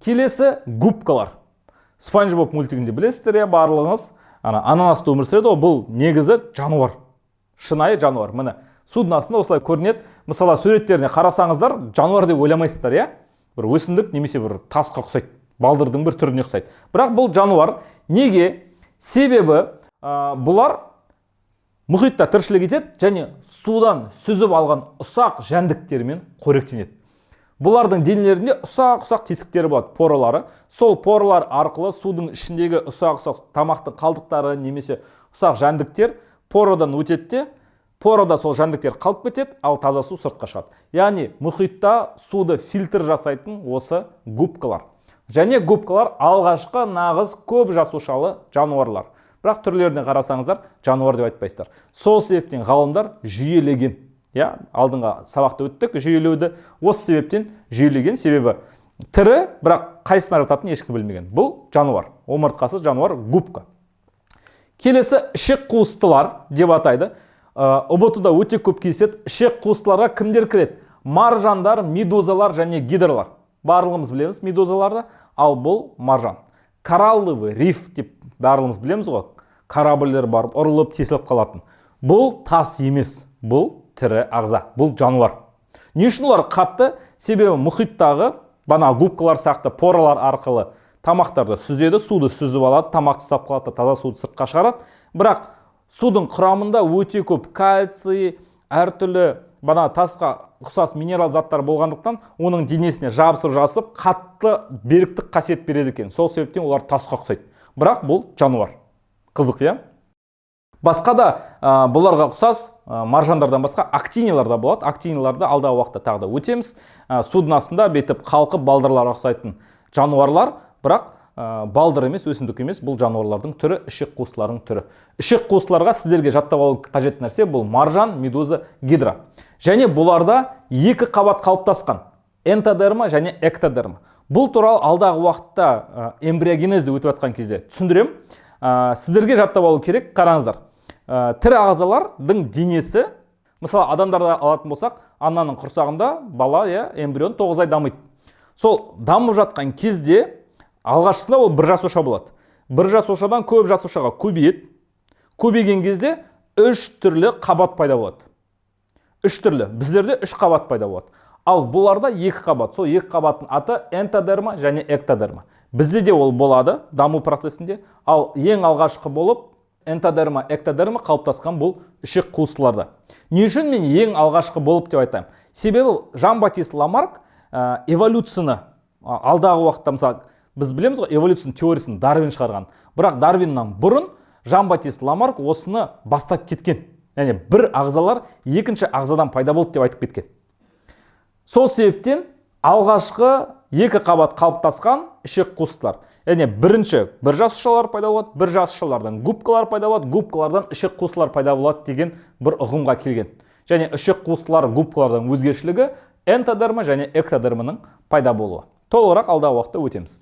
Келесі губкалар. Спанч Боб мультигінде білесіздер, иә, барлығыңыз, ана ананаста өмір сүреді ғой. Бұл негізі жануар, шынайы жануар. Міне, судың астында осылай көрінеді. Мысалы, суреттеріне қарасаңыздар, жануар деп ойламайсыздар, иә, бір өсімдік немесе бір тасқа ұқсайды, балдырдың бір түріне ұқсайды. Бірақ бұл жануар. Неге? Себебі бұлар мұхитта тіршілік етеді және судан сүзіп алған ұсақ жәндіктермен қоректенеді. Бұлардың денелерінде ұсақ ұсақ тесіктері болады, поралары. Сол поралар арқылы судың ішіндегі ұсақ ұсақ тамақтың қалдықтары немесе ұсақ жәндіктер порадан өтеді де, порада сол жәндіктер қалып кетеді, ал таза су сыртқа шығады. Яғни мұхитта суды фильтр жасайтын осы губкалар. Және губкалар алғашқы нағыз көп жасушалы жануарлар. Бірақ түрлеріне қарасаңыздар, жануар деп айтпайсыздар. Сол себептен ғалымдар жүйелеген, иә, алдыңғы сабақта өттік жүйелеуді. Осы себептен жүйелеген, себебі тірі, бірақ қайсысына жататынын ешкім білмеген. Бұл жануар, омыртқасыз жануар, губка. Келесі ішек қуыстылар деп атайды. ҰБТ да өте көп кездеседі. Ішек қуыстыларға кімдер кіреді? Маржандар, медузалар және гидралар. Барлығымыз білеміз медузаларды, ал бұл маржан. Коралловый риф деп барлығымыз білеміз ғой, корабльдер барып ұрылып, тесіліп қалатын. Бұл тас емес, бұл тірі ағза, бұл жануар. Не үшін олар қатты? Себебі мұхиттағы бана губкалар сияқты поралар арқылы тамақтарды сүзеді, суды сүзіп алады, тамақты ұстап қалады да, таза суды сыртқа шығарады. Бірақ судың құрамында өте көп кальций, әртүрлі бана тасқа ұқсас минерал заттар болғандықтан, оның денесіне жабысып жабысып қатты беріктік қасиет береді екен. Сол себептен олар тасқа ұқсайды, бірақ бұл жануар. Қызық, иә? Басқа да бұларға ұқсас маржандардан басқа актиниялар да болады. Актинияларды алдағы уақытта тағы да өтеміз. Судың астында бүйтіп қалқып, балдырларға ұқсайтын жануарлар, бірақ балдыр емес, өсімдік емес, бұл жануарлардың түрі, ішек қуыстылардың түрі. Ішек қуыстыларға сіздерге жаттап алу қажет нәрсе бұл маржан, медуза, гидра. Және бұларда екі қабат қалыптасқан: энтодерма және эктодерма. Бұл туралы алдағы уақытта эмбриогенезді өтіп жатқан кезде түсіндіремін. Сіздерге жаттап алу керек. Қараңыздар, тірі ағзалардың денесі, мысалы, адамдарды алатын болсақ, ананың құрсағында бала, иә, эмбрион 9 ай дамиды. Сол дамып жатқан кезде алғашқысында ол бір жасуша болады. Бір жасушадан көп жасушаға көбейеді. Көбейген кезде үш түрлі қабат пайда болады. Үш түрлі. Біздерде үш қабат пайда болады, ал бұларда екі қабат. Сол екі қабаттың аты энтодерма және эктодерма. Бізде де ол болады даму процесінде. Ал ең алғашқы болып энтодерма, эктодерма қалыптасқан бұл ішек қуыстыларда. Не үшін мен ең алғашқы болып деп айтамын? Себебі Жан Батист Ламарк эволюцияны алдағы уақытта, мысалы, біз білеміз ғой эволюцияның теориясын Дарвин шығарған, бірақ Дарвиннан бұрын Жан Батист Ламарк осыны бастап кеткен, яғни бір ағзалар екінші ағзадан пайда болды деп айтып кеткен. Сол себептен алғашқы екі қабат қалыптасқан ішек қуыстылар, яғни бірінші бір жасушалар пайда болады, бір жасушалардан губкалар пайда болады, губкалардан ішек қуыстылар пайда болады деген бір ұғымға келген. Және ішек қуыстылар губкалардан өзгешелігі энтодерма және эктодерманың пайда болуы. Толығырақ алдағы уақытта өтеміз.